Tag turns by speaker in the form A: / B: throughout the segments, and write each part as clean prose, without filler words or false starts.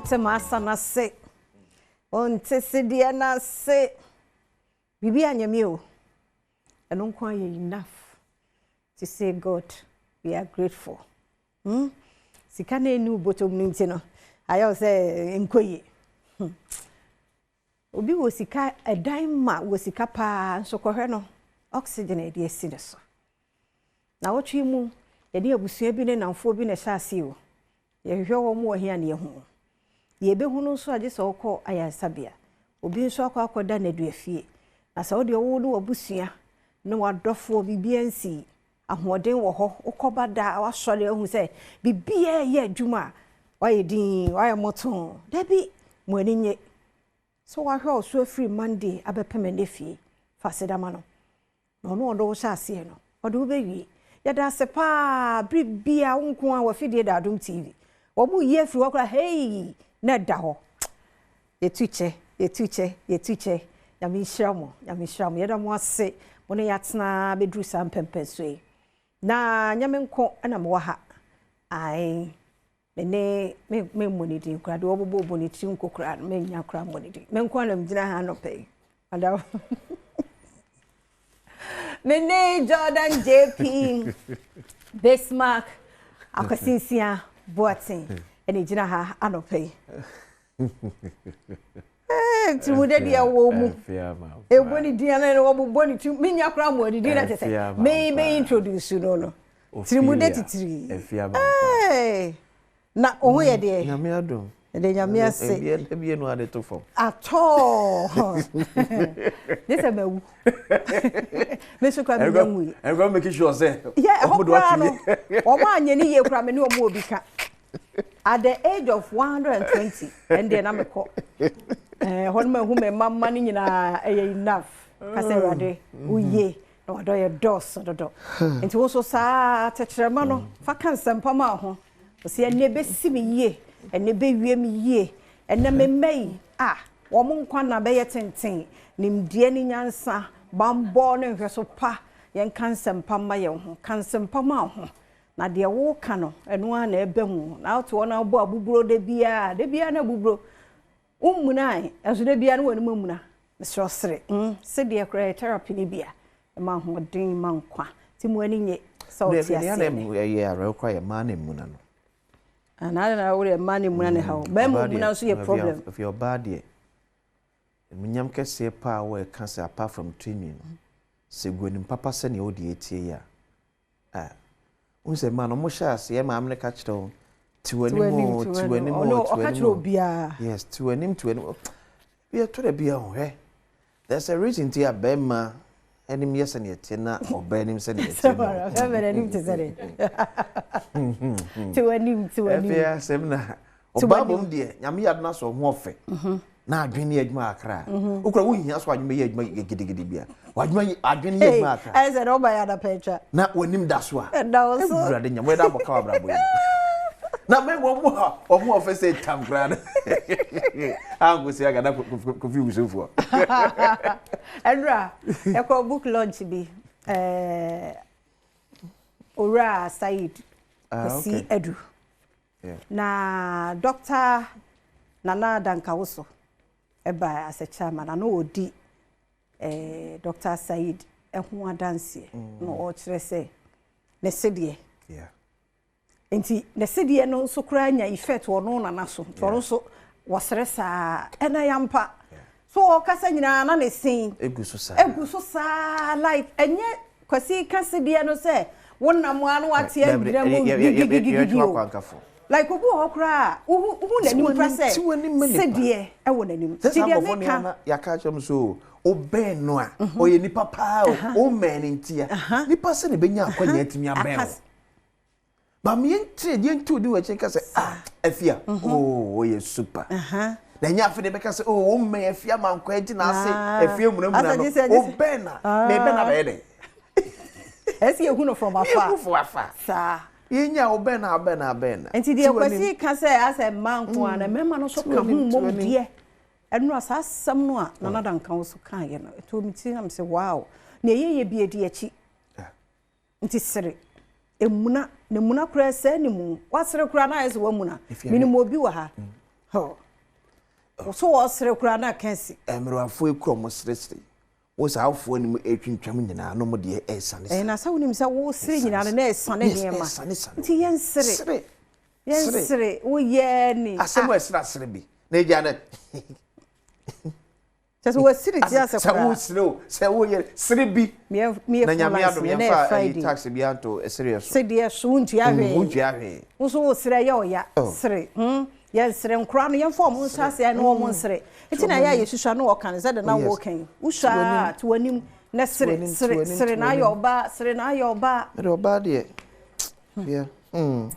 A: Wonte m'asa no ase. Wonte sedeɛ no ase. Biribi anyɛ me o. Ɛno nko ara yɛ enough to say God, we are grateful. Sika na ɛnni wo bɔtɔm no nti no, ayɛ wo sɛ nkɔ yie. Obi wɔ sika, ɛdan ma wɔ sika paa nso kɔhwɛ no, oxygen a yɛde asi ne so. Na wɔtwe mu, yɛne abusua bi ne nnamfoɔ bi na ɛhyɛ aseɛ o. Yɛhwehwɛ wɔn wɔ he a ne yɛhu wɔn. Deɛ yɛbɛhu no nso agye sɛ wokɔ ayaresabea. Obi nso akɔ akɔda nnaduafie. Na sɛ wode wo ne w'abusua ne w'adɔfoɔ biribiara nsi ahoɔden wɔ hɔ, wokɔba da a wasɔre ahu sɛ biribiara yɛ adwuma a, wayɛ din, wayɛ mmɔtoo. Dabi, mo ani nye. Sɛ wahwɛ wo so afiri Monday abɛpem ɛnnɛ fie, fa aseda ma no. Na ɔno a ɔde wo hyɛ aseɛ no, ɔde wo bɛwie. Yɛda ase paa bere biara wo nko ara w'afidie da Adom TV. Wɔn yi afiri hɔ koraa hei na ɛda hɔ. Yɛtu kyɛ, yɛtu kyɛ, yɛtu kyɛ. Nyame nhyira mo, Nyame nhyira mo. Yɛda mo ase. Mo ne yɛatena bɛduru saa mpɛmpɛnsoɔ yi. Na nyame nko na mewɔ ha. Ae, me ne me me mmɔ ne din koraa deɛ wɔbobɔ bɔ ne tiri nko koraa no mennya koraa mmɔ ne din. Me nko na megyina ha anɔpa yi. Madam. Me ne Jordan JP Bismarck Akwasinsia Boateng ɛna gyina ha anɔpa yi. Nti mu de deɛ wɔ mu. Ɛbɔ ne din ana wɔbobɔ ne tiri menya koraa mmɔ ne din na kyɛ sɛ me bɛ introduce no no. Tiri mu de titiri. Na wo ho yɛ deɛ?
B: Nyame adom.
A: Ɛde Nyame ase.
B: Ebie no ade to fam.
A: Atɔ. Ne sɛ mawu. Me nso kora menya nwui.
B: Ɛnkɔ make sure sɛ.
A: Yɛ ɛhɔ koraa no. Wɔn anyɛ ne yie koraa me ne wɔn obi ka. At the age of 120, ɛndeɛ na mekɔ. Ɛhɔ no mahu me mma mma no nyinaa ɛyɛ enough. Ka sɛ Awurade woye na wadɔ yɛ dɔɔso dodo. Nti wo nso saa tɛkyerɛma no fa ka nsɛmpa ma ho. Ɔsi ɛnɛ bɛsi me yie, ɛnɛ bɛwie me yie, ɛnɛ me mma yi a wɔn nkwa na bɛyɛ tenten, nimdeɛ ne nyansa, bambɔ ne nhwɛso pa, yɛnka nsɛmpa mma yɛn ho, ka nsɛmpa ma ho. Na deɛ woka no, ɛno ara na ɛbɛ mu. Na wote hɔ na wobɔ abuburo da biara, da biara na abuburo. Wommuna ɛnso da biara na w'anim amuna. Mesrɛ sere, sedeɛ koraa yɛ therapy no bi a, ɛma ahoɔden ma nkwa. Nti mo ani nye sɛ wote aseɛ
B: ne. Ɛyɛ awerɛho koraa yɛ mmaa na mmuna no.
A: Anaa na wode mmaa na mmuna ne ha o. Bɛrima mmuna nso yɛ problem.
B: Efi ɔbaa deɛ, emunyam kɛseɛ paa wɔ ɛka sɛ apart from training no, sɛ gu anim papa sɛnea wode etie yi a, ah, wohu sɛ mmaa no ɔmo hyɛ aseɛ maame no ka kyerɛ wo, ti w'anim o, ti w'anim o, ti
A: Ɔka
B: w'anim
A: kyerɛ
B: o.
A: obiara.
B: Yes, ti w'anim, ti w'anim o. Bi ɛtɔ da bi a ɔhwɛ. There's a reason ti a bɛrima anim yɛ sɛnea ɛteɛ na ɔbaa anim sɛnea ɛteɛ no.
A: Bɛrima n'anim te sɛ dɛ. Ti w'anim, ti w'anim.
B: Ɛfɛ asɛm na
A: Ti
B: ɔbaa
A: w'anim.
B: bom deɛ Nyame yɛ adona sɛ ɔho ɔfɛ na adwene yɛ adwuma akra. Wokura wohia so adwene yɛ adwuma gidigidi bia. W'adwene adwene yɛ adwuma akra.
A: Ɛyɛ sɛ dɛ ɔba yɛ adapa atwa.
B: Na w'anim da so a.
A: Ɛda wo so.
B: Awurade Nyame wɔde abɔ ka w'abrabɔ yi. Na mɛ wɔn mu a wɔn ɔfɛ sɛ tam koraa no. Ankosi aga na Kofi Wusofoɔ.
A: Ɛnura, yɛkɔ book launch bi. Owura Said Kwasi Adu. Na Dr. Nana Dankawoso ɛba as a chairman. Na no ɔdi Dr. Said ɛho adanseɛ. Na ɔkyerɛ sɛ ne sedeɛ. Nti ne sedeɛ no nso koraa nya effect wɔ no nana so. Nti ɔno nso wɔsere saa ɛna yampa. So ɔkasa nyinaa na ne sen.
B: Egu so saa.
A: Egu so saa like ɛnyɛ Kwasi ka sedeɛ no sɛ wonam a na wate agyina mu gigigigigi o. Like obi wɔ hɔ koraa wohu wohu n'anim koraa sɛ sedeɛ ɛwɔ n'anim.
B: Sɛ
A: Nti
B: saa
A: deɛ
B: nkurɔfoɔ no
A: meka
B: na yɛaka kyerɛ m so wobɛn no a ɔyɛ nipa paa o wommɛn no ntia nipa sɛ ne bɛnya akwanya atumi abɛn wo ba meɛntire deɛ nti odi w'akyi ka sɛ ah Afia oh ɔyɛ super na ɛnyɛ afei de bɛka sɛ oh wommɛn Afia ma nkwa nti na ase Afia munamuna no wobɛn na mebɛn na bɛyɛ dɛn
A: ɛsɛ yɛhu no from afar.
B: Yɛhu from afar.
A: Saa.
B: Yɛnya wobɛn na wobɛn na wobɛn na.
A: Nti deɛ Kwasi ka sɛ asɛ mmaa nko ara na mmarima no nso ka ho mmom deɛ ɛno a saa asɛm no a Nana Dankawoso kaeɛ no ɛtoo me ti na me sɛ wow nea ɛyɛ yɛ bi adi akyi. Nti sere emuna na emuna koraa sɛ ne mu wasere koraa na ayɛ sɛ wamuna. Menim obi wɔ ha. So wɔsere koraa na aka asi.
B: Mmerewafoɔ ekura wɔn seresere. Wo saa awofoɔ anim retwintwam nyinaa na wɔn deɛ ɛresane
A: sane. Ɛna sɛ wonim sɛ wosere nyinaa no na ɛresane nneɛma.
B: Ɛresane sane.
A: Nti yɛnsere.
B: Sere.
A: Yɛnsere. Woyɛ ni.
B: Asɛm a ɛsere asere bi. Na egya no.
A: Kyɛ sɛ wɔasiri ti ase
B: koraa. Sɛ wosere o, sɛ woyɛ sere bi. Na Nyame adom yɛmfa ayi tax bi anto sereɛ so.
A: Sedeɛ so wontua hwee.
B: Wontua hwee.
A: Wo nso wosere ɛyɛ ɔya. Sere. Hmm. Yɛnsere nkoraa no yɛmfa wɔn nhyɛ aseɛ na wɔn nsere. Nti na ɛyɛ a yɛsusua na wɔka no sɛdeɛ na wɔka yi. Wosua a to w'anim na sere sere sere na ayɛ ɔbaa sere na ayɛ ɔbaa.
B: Mede ɔbaa deɛ. Yeah. Mm.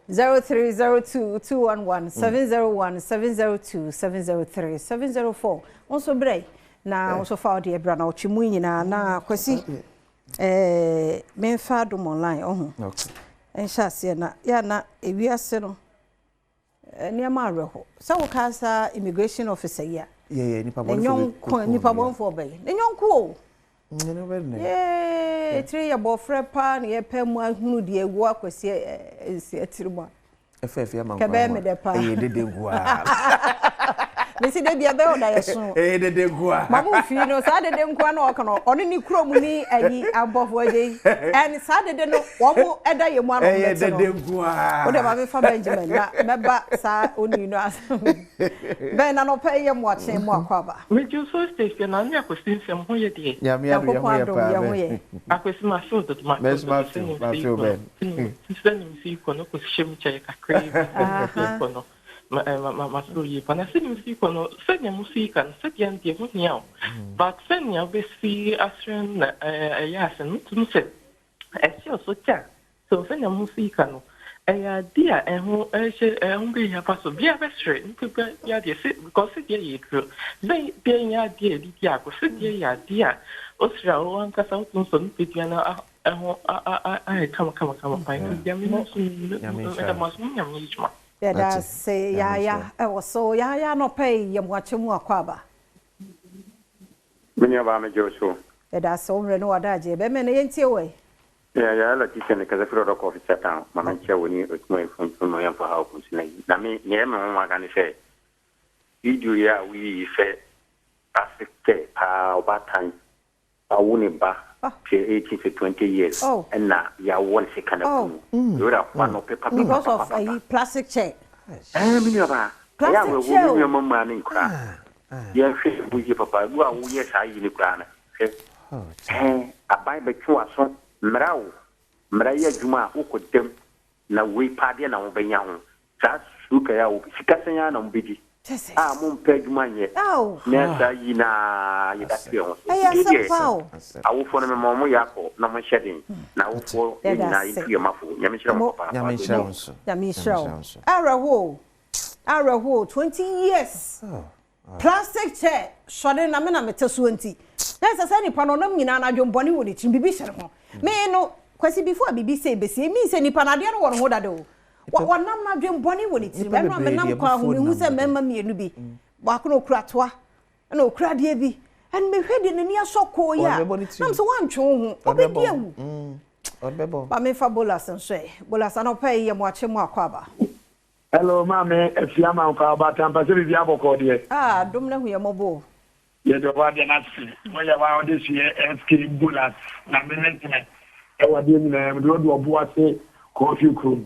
A: 0302 211 701 702 703 704 wo nso brɛ na wo nso fa wo deɛ bra na ɔtwe mu nyinaa na Kwasi eh, memfa adom online ɔho nhyɛ aseɛ na yɛ na ewiase no nneɛma awerɛho sɛ wokaa saa immigration officer yi a
B: ne
A: nyɔnko nipa bɔnfoɔ bɛyi ne nyɔnko o yee tiri yɛ bɔfrɛ paa na yɛpɛ mu ahunu deɛ ɛgu akwasi nsia tiri mu a
B: ɛfɛ ama
A: kɛbɛyɛ me dɛ paa
B: ɛyɛ dede nkoa
A: mesi de bia bɛyɛ ɔda yɛ so
B: ɛyɛ dede nkoa
A: ma mo fii no saa dede nkoa na ɔka no ɔne ne kurom ne ayi abɔfoɔ agye yi ɛne saa dede no wɔn mo ɛda yɛ mu ano
B: ɛyɛ
A: bɛte no
B: dede nkoa
A: wode ma mefa Benjamin na mɛba saa onii no asɛm bɛn na nɔpɛ yɛ mo akye mo akɔ aba.
C: Megye so station na ne Akwasi nsɛm ho yɛ deɛ.
B: Nyame adom yɛ ho
A: Nyankopɔn
B: yɛ
A: adom
B: paa
A: yɛ ho
B: bɛn.
A: yɛ.
C: Akwasi masew dodo masew
B: Mɛso
C: dodo
B: masew
C: sɛnea
B: masew bɛn.
C: sɛnea msi kɔ no kɔsi hyɛ mu kyɛe kakraa bi sɛnea msi
A: Aha.
C: kɔ no ma eh, ma ma masew yie pa na sɛnea msi kɔ no sɛnea mo si ka no sɛdeɛ no deɛ ho hia o but sɛnea wobɛsi asrɛ no na eh, ɛyɛ asɛm metumi sɛ ɛhyɛ so kyɛ a so sɛnea mo si ka no ɛyɛ ade a ɛho ɛhyɛ ɛho bɛhia pa so bia bɛsrɛ nipa bia deɛ sɛ because sɛdeɛ yɛ duro sɛ deɛ yɛ adeɛ a yɛde di agorɔ sɛdeɛ yɛ adeɛ a osrɛ a wo ankasa wotumi sɔ nipadua no ɛho ayɛ kama kama kama pa nti deɛ me nso meda mo ase mo nyame yɛ adwuma.
A: Yɛda ase yaaya ɛwɔ so yaaya anɔpa yi yɛ mo akyɛ mu akɔ aba.
D: Me nuabaa megye wo so.
A: Yɛda ase wo mmerɛ ne w'adagyeɛ bɛmɛ no yɛntie wɔ yi.
D: Yeah, yeah, Letitia ne kasa firi ɔdɔkɔ officer town. Ma me nkyɛ wo ne odwumayɛfoɔ ntom no yɛmfa ha ɔkunsi na yi. Na me nea ɛyɛ me nwonwa ka ne sɛ video yi a woyii sɛ ase kɛ paa ɔbaatan awo ne ba sɛ 18 sɛ 20 years ɛna yɛawɔ ne sika no agu mu. Yɛwura fa no pepa
A: Because of
D: papa.
A: ayi plastic chair.
D: Ɛɛ me nuabaa ɛyɛ
A: Plastic
D: awerɛhoɔ
A: chair
D: me
A: o.
D: nuama mmaa ne nkoraa. Yɛnhwɛ mu yie papa ebi a woyɛ saa yi ne koraa no hwɛ. Ɛɛ aban bɛtwe w'aso mmara wo mmara yɛ adwuma a wokɔ dam na wei paa deɛ na wobɛnya ho saa suka yi a wo sika sɛn ara na mobɛdi
A: Kyɛ sɛ.
D: a mompɛ adwuma nyɛ
A: Aw.
D: na saa yi na yɛda to yɛn ho so
A: Ɛyɛ
D: nti
A: asɛm
D: deɛ
A: paa o.
D: awofoɔ no mema ɔmo yɛ akɔ na mo nhyɛ den na awofoɔ yɛn
A: Yɛda
D: nyinaa
A: ase.
D: yɛntu yɛn mafo Nyame nhyira mo
A: Mo.
D: papaapa.
B: Nyame nhyira wo nso.
A: Nyame nhyira wo.
B: nso.
A: Awerɛho o. Awerɛho o. 20 years. Plastic chair sɔre na me na mete soɔ nti. Na ɛsɛ sɛ nipa no ɔnam nyinaa no adwembɔne wɔ ne tirim biribi hyɛ ne ho. Me no Kwasi before biribi sɛ bɛsie mean sɛ nipa no adeɛ no wɔ ne ho dada o. Wɔnam no adwembɔne wɔ ne tirim.
B: Nnipa
A: Ɛno a
B: bebree
A: menam
B: deɛ
A: kwan ho
B: abufuo
A: mehu
B: nam
A: sɛ
B: dodo.
A: mmarima mmienu bi. Baako na okura toa ɛna okura adeɛ bi. Ɛna mehwɛ deɛ n'ani asɔ kɔɔ yi a
B: Ɔde bɛbɔ ne tirim.
A: nam sɛ woantwe wo ho
B: Ɔde
A: wobɛdi
B: bɛbɔ.
A: awu.
B: Ɔde bɛbɔ.
A: Ba memfa Bolas nso ɛ. Bolas anɔpa yi yɛ mo akye mo akɔ aba.
E: Hello, maame afia mankwa ɔbaatan sɛ biribi abɔkɔ deɛ.
A: Ah, dom na hu yɛ mmɔbɔ o.
E: Yɛde ɔbɔ adeɛ no ase. Wɔyɛ wa ɔde so yɛ SK Bolas na mene tene. Ɛwɔ adeɛ nyinaa mu de wɔde ɔbo ase kɔɔfi kurom.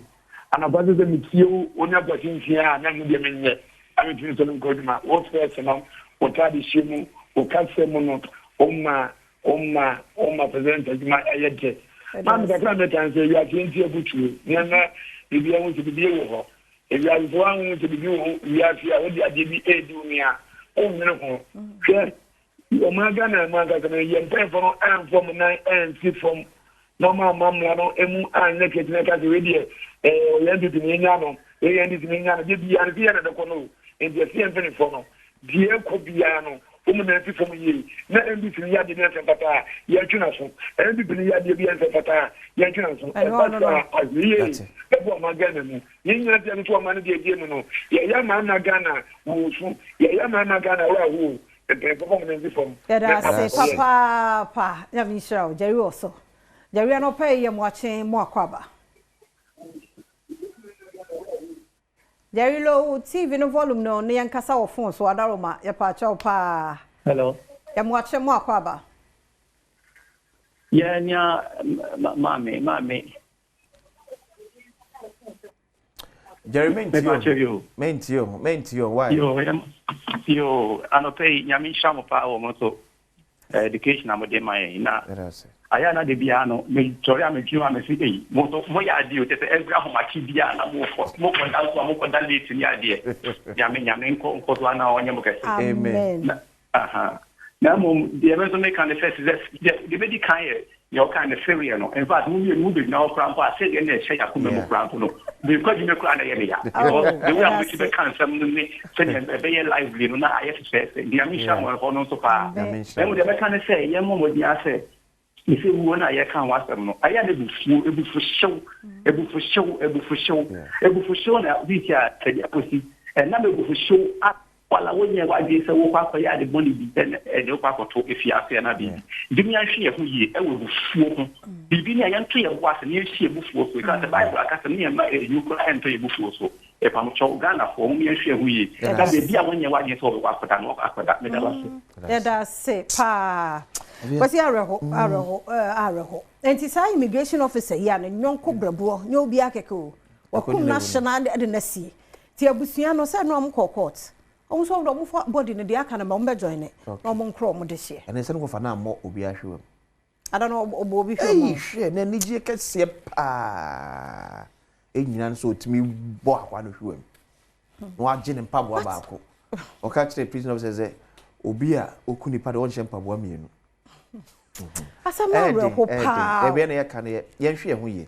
E: Anɔpa sɛ sɛ metie wo wo ne akwasi nsia a na ɛno deɛ menyɛ. Na metumi sɛ menkɔ adwuma. Wo stress no, wo taade hyɛ mu, wo kasa mu no, woma woma woma president adwuma ɛyɛ dɛ. Maame kakra mɛka sɛ wiase nti abutuo nneɛma biribi ahu sɛ biribi wɔ hɔ. Ewiase sɛ woahu sɛ biribi wɔ wiase a wode adeɛ bi ɛredi wo nua wonnwene ho. Hwɛ ɔman Ghana mu ankasa no yɛ mpanyinfoɔ no ɛmfa mu nan ɛnsi fam na ɔma ama mmara no emu anyɛ kɛse na ɛka sɛ wei deɛ ɛɛ ɔyɛ NPP na yɛnya no wei yɛ NDC na yɛnya no deɛ biara no sɛ yɛ na ɛbɛkɔ no o nti ɛsɛ yɛn mpanyinfoɔ no deɛ ɛkɔ biara no wɔn mu nan si fam yie na NDC no yɛ adeɛ bi ɛnsɛ fata a yɛntwe n'aso NPP no yɛ adeɛ bi ɛnsɛ fata a yɛntwe n'aso ɛba saa ahwɛ bɛbɔ ɔman Ghana mu yɛn nyinaa deɛ no so ɔman no deɛ die mu no yɛyɛ ama ama Ghana wɔ su yɛyɛ ama ama Ghana wɔ aho mpanyinfoɔ fam nan si fam.
A: Yɛda ase papaapa. Nyame nhyira wo. Jerry wɔ so. Jerry anɔpa yi yɛ mo akye mo akɔ aba. Jerry low TV no volume no ne yɛnkasa wɔ phone so adaroma yɛpaakyɛw paa.
F: Hello.
A: Yɛmoakyɛ mo akɔ aba.
F: Yɛ nea maame maame.
B: Jerry mentie o. Mentie o. Mentie o. Why?
F: Yo, yo, anɔpɛ yi Nyame nhyira mo paa wɔ mo so education a mode ma yɛn na ayɛ a na de biara no mesɔre a medwene a mese ei mo nso moyɛ adeɛ o kyɛ sɛ every ahomakye biara na mokɔ mokɔ da nso a mokɔ da late ne adeɛ. Nyame Nyame nkɔ nkɔ so ana ɔnyɛ mo kɛse.
A: Amen.
F: Na aha. Na mmom deɛ me nso meka ne sɛ sɛ deɛ bɛdi kan yɛ deɛ ɔka ne sereɛ no. In fact, mo mmienu mo bɛgyina hɔ koraa mpo a sɛdeɛ na ɛhyɛ yɛakoma mu koraa mpo no, mekɔ adwuma koraa na ɛyɛ me ya. Because the way a mobɛsi bɛka nsɛm no ne sɛdeɛ ɛbɛyɛ lively no na ayɛ fɛfɛɛfɛ. Nti Nyame nhyira mo ɛhɔ no nso paa. Na mmom deɛ mɛka ne sɛ yɛmmɔ mmɔden ara sɛ ne sɛ wuo no a yɛka ho asɛm no, ɛyɛ a na abufuo, abufuhyew, abufuhyew, abufuhyew, abufuhyew na bi a sɛdeɛ akɔsi. Ɛnam abufuhyew a wala wonyɛ w'adwene sɛ wokɔ akɔyɛ ade bɔne bi ɛna ɛde wokɔ akɔto afiase anaa biribi. Nti mo yɛnhwɛ yɛn ho yie ɛwɔ abufuo ho. Biribi ni a yɛnto yɛn bo ase na yɛnsi abufuo so. Ɛsiane sɛ Bible aka sɛ ne yɛmma enyu koraa ɛntɔ yɛn abufuo so. Ɛpamokyɛw, Ghanafoɔ, mom yɛnhwɛ yɛn ho yie. Na baabi a wonyɛ w'adwene sɛ wobɛkɔ akɔda no, wakɔ akɔda. Meda wo ase.
A: Yɛda ase paa. Kwasi awerɛho, awerɛho, awerɛho. Enti saa immigration officer yi a ne nyɔnko brɛboɔ, nyɛ obiara kɛkɛ o, wakum no ahye no de no asie. Nti abusua no sɛ na wɔn kɔɔ court, wɔn nso wɔn fa body no deɛ aka no ma wɔn bɛ join ne na wɔn nkorɔ wɔn de hyeɛ.
B: Ɛne sɛ no kɔfa no ammɔ obiara hwɛ wam.
A: Ada no ɔbɔ obi hwɛ mu.
B: Ei hwɛ na anigyeɛ kɛseɛ paa ɛnyina no sɛ ɔtumi bɔ akoa no hwɛ wam na wagye ne mpaboa baako. Ɔka kyerɛ prison officer sɛ obi a ɔku nipa deɛ ɔnhyɛ mpaboa mmienu.
A: Asɛm no awerɛho paa.
B: Ɛbɛyɛ na yɛka no yɛnhwɛ yɛn ho yie.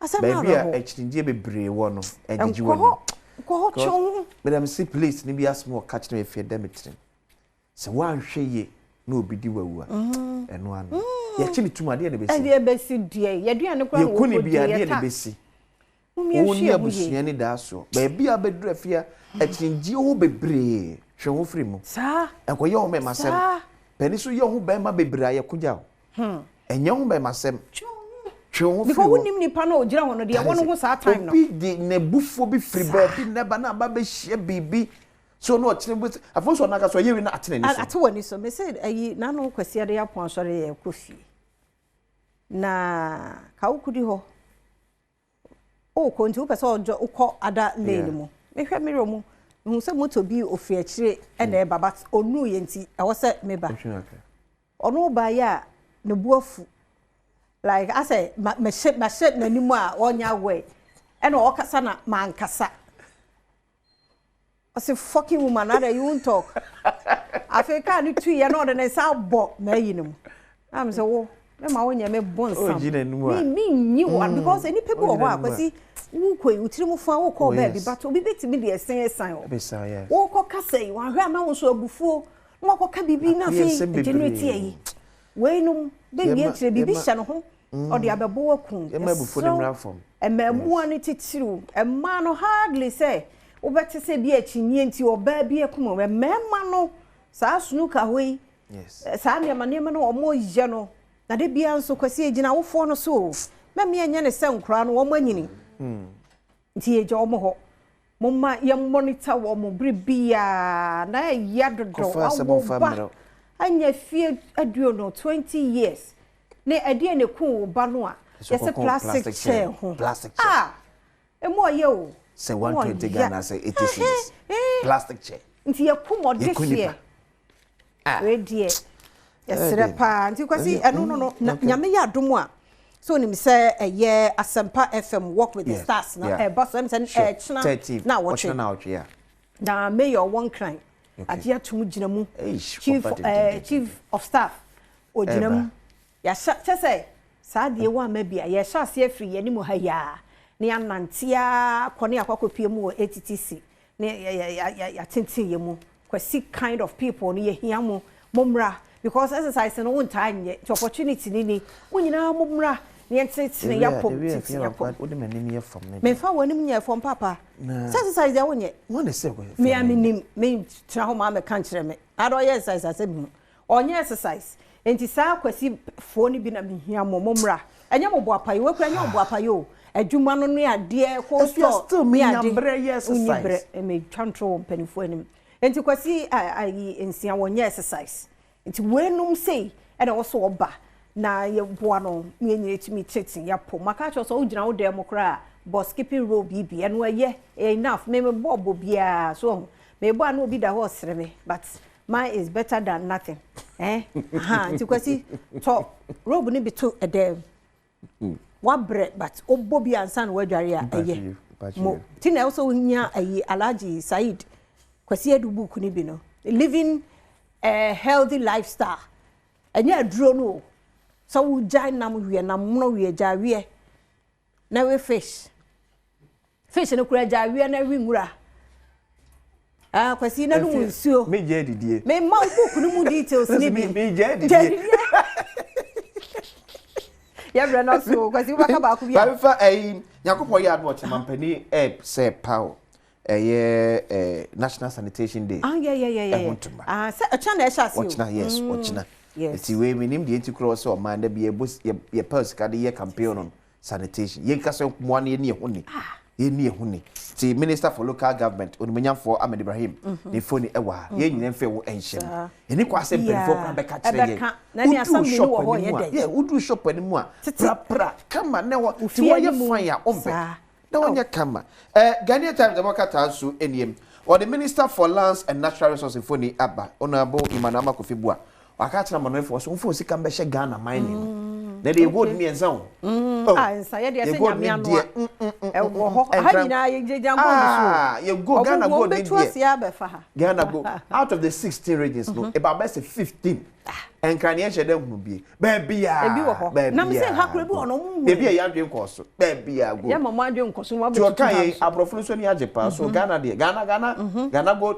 A: Asɛm no
B: Baabi a
A: awerɛho.
B: akyinnyegyeɛ bebree wɔ no, ɛgyegye
A: Nkɔ
B: w'ani.
A: hɔ, nkɔ hɔ twe wo ho.
B: Madam si police ni bi asɛm a ɔka kyerɛ me afei ɛda me tirim. Sɛ woanhwɛ yie na obi di w'awu a, ɛno ano. Yɛkye ne tum adeɛ na ɛbɛsi.
A: Ɛdeɛ ɛbɛsi deɛ, yɛaduane koraa na
B: Yɛku ne
A: wɔkɔdi,
B: bi adeɛ
A: yɛ
B: na
A: tax.
B: ɛbɛsi.
A: Mom
B: Wo
A: yɛnhwɛ
B: ne
A: yɛn ho yie.
B: abusua ni daa soɔ. Baabi a wobɛduru afie a, akyinnyegyeɛ hɔ bebree, twe wo ho firi mu.
A: Saa.
B: Ɛnkɔyɛ wo mɛmasɛm.
A: Saa.
B: Panin so yɛ wo ho bɛrima bebree a yɛko gya wo. Ɛnyɛ wo mɛmasɛm.
A: Twe wo ho.
B: Twe wo ho firi
A: Because
B: hɔ.
A: wonim nipa no a ogyina hɔ no deɛ ɛwɔ no ho saa time no.
B: Obi de n'abufuo bi firi baabi na ɛba na aba bɛhyia biribi so na ɔkyerɛ bi afei nso ɔno ankasa ɔyɛ wi na ate n'ani so.
A: Ate w'ani so. Mese ayi n'ano Kwasi ade apɔn asɔre yɛ kɔ fie. Na ka wokɔdi hɔ. Wokɔ nti wopɛ sɛ ɔdɔ wokɔ ada lane mu. Mehwɛ mirror mu. Mehu sɛ moto bi ofiri akyire ɛna ɛba but ɔnuu yɛ nti ɛwɔ sɛ meba. Ɔno baeɛ a ne bo afu. Like asɛ mahyɛ mahyɛ n'anim a ɔnyɛ aware. Ɛna ɔkasa na mankasa. Ɔse fucking woman ada you won't talk. Afei kaa no tuiɛ na ɔde ne nsa abɔ m'ayi no mu. Na me sɛ wo mɛma wonyɛ me bɔ nsam. Me me nyi wo because nipa bi wɔ hɔ a Kwasi wokɔ yi wo tiri mu fa wokɔ baabi but obi bɛtumi de ɛsɛn ɛsan o. Wokɔ kasa yi wahwɛ a na wo nso abufuo na wakɔka biribi na afei generate ayi. Weinom bɛwie akyire biribi hyɛ ne ho ɔde abɛbɔ wakum. Ɛserɛw mmaamuwa no titiriw mmaa no hardly sɛ wobɛte sɛ bi akyinnye nti ɔbaa bi akum mmarima no saa snooker hɔ yi saa nneɛma nneɛma no wɔn yɛ no na de bia nso Kwasi egyina awofoɔ no so o mɛmi ɛnyɛ ne sɛ nkoraa no wɔn anyini nti yɛgya wɔn hɔ momma yɛn monitor wɔn bere biara na ɛyɛ dodo awo ba anya fie aduonu 20 years ne ɛdeɛ ne kun wo ba no a yɛsɛ plastic chair ho ah emu ɔyɛ o
B: sɛ 120 Ghana sɛ 80 cedis plastic chair
A: nti yɛkum ɔde hyeɛ wei deɛ yɛserɛ paa nti Kwasi ɛno no no Nyame yɛ adom a so onim sɛ ɛyɛ Asempa FM Walk with the Stars na ɛba so ɛm sɛ ɛkyena na awɔtwe na mayor ɔwɔ Nkran agye atum gyina mu chief chief of staff ogyina mu yɛahyɛ kyɛ sɛ saa deɛ wɔ ama bi a yɛhyɛ aseɛ afiri yɛn anim ha yaa ne yɛanantea kɔ ne akɔkɔpie mu wɔ ATTC ne yɛatenten yɛ mu Kwasi kind of people no yɛhia mo mommra because exercise no wontaa nyɛ nti opportunity ni ni mo nyinaa mommra ne yɛntenetene yɛapɔm tenten yɛapɔm memfa w'anim nyɛ fam papa sɛ exercise deɛ wonyɛ me a menim mentena hɔ maa mɛka nkyerɛ me ada ɔyɛ exercise asɛ mehu ɔnyɛ exercise nti saa Kwasi foɔ no bi na mehia mo mommra ɛnyɛ mo boapa yi wakura ɛnyɛ wo boapa yi o. Adwuma no ne adeɛ kɔ
B: If you are
A: store
B: still
A: ne
B: menya
A: ade.
B: berɛ yɛ
A: Wonni
B: exercise.
A: berɛ, metwa ntorɔ wɔ mpanimfoɔ anim. Nti Kwasi ayi nsia wɔnyɛ exercise. Nti weinom sei ɛna ɛwɔ so ɔba na yɛboa no na yɛn nyinaa tumi tete yɛapɔ. Maka akyerɛ wo sɛ wogyina wo dan mu koraa a bɔ skipping rope yi bi ɛno ɛyɛ ɛyɛ enough. Me mebɔ bɔ biara so ɔho. Mebɔ a na obi da hɔ ɔsere me but mine is better than nothing. Eh? Aha, nti Kwasi tɔ rope no bi to ɛdan mu. Wabrɛ but wobɔ bi ansa na woadware a ɛyɛ. Mo ti na ɛwɔ sɛ wonya ayi Alhaji Said Kwasi Adu book no bi no. Living a healthy lifestyle. Ɛnyɛ aduro no o. Sɛ wogyae nam weɛ nam mono weɛ gyae weɛ na we fish. Fish no kura gyae weɛ na we nwura. Ah, Kwasi na no mu nsuo.
B: Me gyae didie.
A: Me ma wo book no mu details ni bi.
B: Me gyae didie.
A: Yɛbrɛ no so Kwasi wobɛka baako bi a.
B: Baabi fa ɛyi Nyankopɔn yɛ adom ɔkyena mampanin ɛ sɛ paw ɛyɛ ɛ National Sanitation Day.
A: Ah yeah yeah yeah yeah.
B: Ɛho ntoma.
A: Ah sɛ ɔkyena na ɛhyɛ ase o.
B: Ɔkyena yes ɔkyena.
A: Yes.
B: Nti wei menim deɛ nti koraa sɛ ɔman da bi yɛbɔ yɛpɛ sika de yɛ campaign on sanitation. Yɛn kasa mmoa no yɛni ɛho ni. Yɛni ɛho ni. Ti Minister for Local Government Onimuonyamfoɔ Ahmed Ibrahim ne mfoni ɛwɔ ha. Yɛn nyinaa mfɛ wo ɛnhyɛ mu. Ɛni kwa sɛ mpanyinfoɔ koraa bɛka kyerɛ yɛn. Woduru shop anim a, yeah, woduru shop anim a, prapra kama na ɛwɔ. Ti wɔyɛ fine a, ɔmpɛ. Na wɔnyɛ kama. Ghanaian Times ɛbɔ kataa nso nie. Wɔde Minister for Lands and Natural Resources mfoni aba, Honourable Emmanuel Armah Kofi Buah. Waka akyerɛ amanɔnefoɔ sɛ wɔmfa wɔn sika mbɛhyɛ Ghana mining mu. Na deɛ gold mmiɛnsa o.
A: Oh, ah, nsa yɛ deɛ sɛ nyame anoa. Ɛwɔ hɔ. Ha nyinaa yɛgyinagyina gold so.
B: Ah, yɛ gold, Ghana gold ne
A: deɛ. Ɔmo abɛfa ha.
B: Ghana gold. Out of the 16 regions no, about bɛsɛ 15. Nkran yɛn hyɛ dɛ nhunu bie. Baabiara.
A: Ebi wɔ hɔ. Na mi sɛ ha kura bi wɔ no ɔmo nhu.
B: Ebi a yɛn adwene kɔɔ so. Baabiara gold.
A: Yɛ ma mo adwene nkɔ so.
B: Tí ɔka yɛn aborɔfo no nso ani agye paa. So Ghana deɛ, Ghana, Ghana, Ghana gold.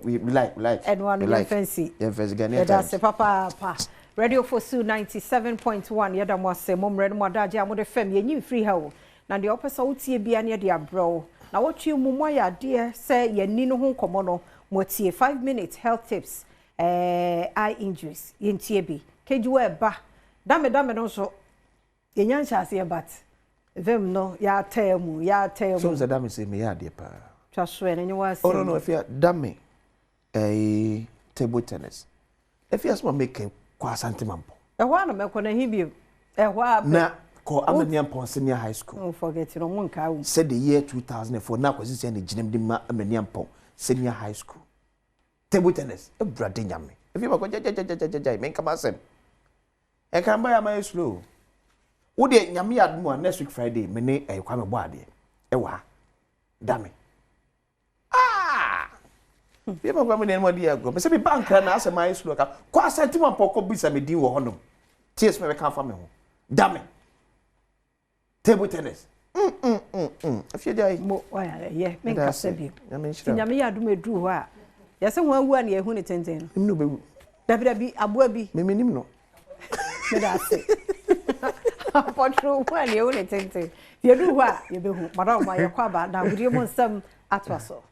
B: We like, we like.
A: Ɛno ano yɛn fɛnsi.
B: Yɛn fɛnsi Ghanaian
A: Yɛda
B: Times.
A: ase papaapa. Radio Fosu 97.1 yɛda mo ase mo mmerɛ no mo adagye a mode fam yɛnyi mfiri ha o. Na deɛ wopɛ sɛ wotie bia ne yɛde abrɛ wo. Na wɔtwe mu mo ayɛ adeɛ sɛ yɛni no ho nkɔmmɔ no mo atie 5 minutes health tips eye injuries yɛntie bi. Kejuwa ɛba dame dame no nso yɛnya nhyɛ aseɛ but vim no yɛatɛɛ mu yɛatɛɛ mu.
B: So sɛ dame sɛ meyɛ adeɛ paa.
A: Twa so ɛ n'enyi wa
B: Oh no no afia dame table tennis. Afia sɛ ma meka kɔ Asante Mampong.
A: Ɛhɔ a na mɛkɔ na ɛhe bio. Ɛhɔ a
B: Na kɔ Amaniampong Senior High School.
A: Oh forget no mo nkaa wo.
B: Sɛ the year 2004 na akwasi sɛ ne gyinam de ma Amaniampong Senior High School. Table tennis Awurade Nyame. Afia ma kɔ gyagyagyagyagya menka m'asɛm. Ɛka mba yɛ ama yɛ slow. Wo deɛ Nyame yɛ adom a next week Friday me ne ɛyɛ Kwame bɔ adeɛ ɛwɔ ha. Dame. Ah! Bi ma Kwame deɛ mo de agorɔ. Me sɛ me ba nkra na asɛm ayɛ slow ka. Kɔ Asante Mampɔ kɔ bisa me din wɔ hɔnom. Tie sɛ mɛka afa me ho. Dame. Table tennis. Afie gyae.
A: Mo waya yɛ me nkasa bi.
B: Nyame nhyira.
A: Nyame yɛ adom eduru hɔ a. Yɛsɛ ho awu a na yɛhu ne tenten no.
B: Nim no bɛwu.
A: Dabi dabi aboa bi.
B: Me menim no.
A: Me da ase. Apɔtoro ho a na yɛhu ne tenten. Yɛduru hɔ a yɛbɛhu. Madam ma yɛkɔ aba na agodie mu nsɛm atoa so.